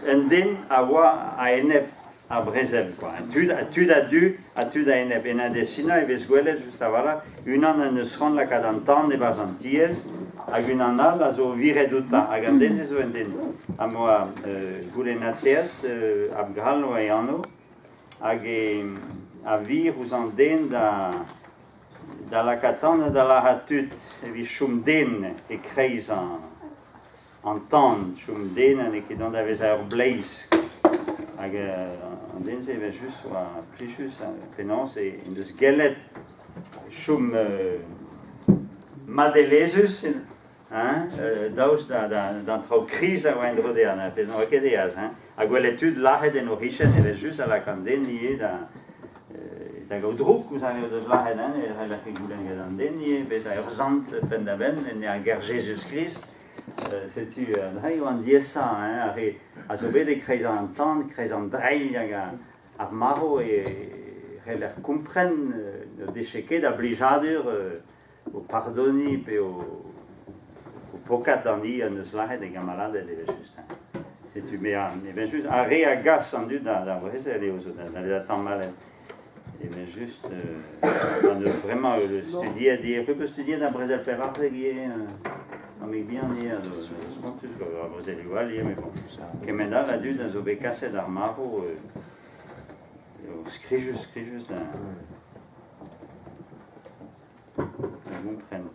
Un den a oa a-enep ar brezel kwa. Tud, tud a-du ha tud a-enep. En Indez-Sina e vez gwelet just a-walc'h unan en deus c'hoant lakaat an tan e-barzh an tiez hag unan all a zo viret outañ. Hag an den-se zo un den am boa goulennateet, Abgrall oa e anv, hag e a vir ouzh an den da da lakaat tan ha da lazhañ tud evit chom den e-kreiz an An tan, chom den ha n'eo ket dont da vezañ ur bleiz. Hag an den-se evel-just oa plijus penaos en deus gellet chom madelezhus hein, daoust d'an traoù kriz a oa en-dro dezhañ, ar pezh n'oa ket aes. Hein. Ha gwelet tud lazhet en o c'hichen evel-just a lak an den ivez da da gaout drouk ouzh ar re o deus lazhet hein, e c'heller ket goulenn gant an den ivez bezañ ur sant penn-da-benn en ar ger Jezuz-Krist. Setu an dra eo an diaesañ hein, ar re a zo bet e-kreiz an tan, e-kreiz an drailh hag ar marv e c'heller kompren n'o defe ket a blijadur o pardoniñ pe o pokat d'an hini en deus lazhet e gamaladed evel-just. Setu me evel-just ar re a gas an dud d'ar brezel eo zo da vezañ tamallet. Evel-just an deus bremañ studiet ivez, peus studiet ar brezel 14 ivez, tammig bihan ivez, a zo spontus ar brezelioù all ivez, met bon, kement all a dud a zo bet kaset d'ar marv, eo skrijus, skrijus da gompren.